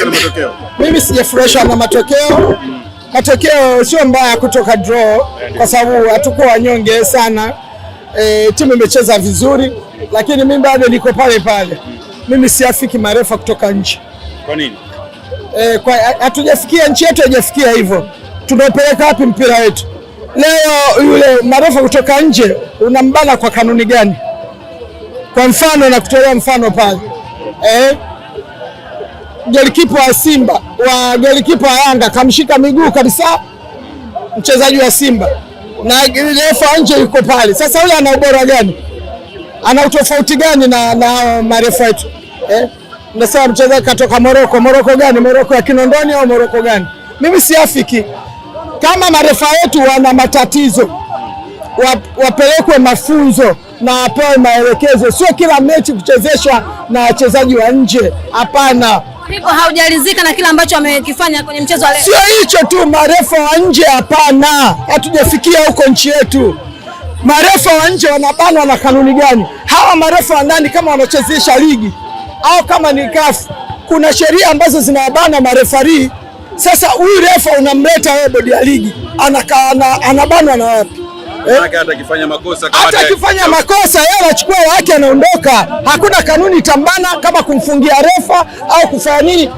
Na matokeo? Mimi sijafurahishwa na matokeo. Matokeo sio mbaya kutoka draw, kwa sababu hatukuwa wanyonge sana. Timu imecheza vizuri, lakini mimi bado niko pale pale. Mimi siafiki marefa kutoka nje. Kwa nini? Kwa hatujafikia, nchi yetu haijafikia hivyo. Tunaupeleka wapi mpira wetu? Leo yule marefa kutoka nje unambana kwa kanuni gani? Kwa mfano na kutolea mfano pale golikipa wa Simba wa golikipa wa Yanga kamshika miguu kabisa mchezaji wa Simba na refa nje yuko pale. Sasa yule ana ubora gani? Ana utofauti gani na marefa wetu eh? Nasema mchezaji katoka Moroko. Moroko gani? Moroko ya Kinondoni au Moroko gani? Mimi siafiki. Kama marefa wetu wana matatizo wapelekwe mafunzo na wapewe maelekezo, sio kila mechi kuchezeshwa na wachezaji wa nje. Hapana. Hivyo haujalizika na kile ambacho amekifanya kwenye mchezo wa leo? Sio hicho tu, marefa wa nje hapana, hatujafikia huko nchi yetu. Marefa wa nje wanabanwa na kanuni gani? Hawa marefa wa ndani kama wanachezesha ligi au kama ni CAF, kuna sheria ambazo zinawabana marefari. Sasa huyu refa unamleta wewe bodi ya ligi, anabanwa na wapi? Eh? Hata akifanya makosa, hata akifanya makosa yeye anachukua wake anaondoka. Hakuna kanuni itambana kama kumfungia refa au kufanya nini.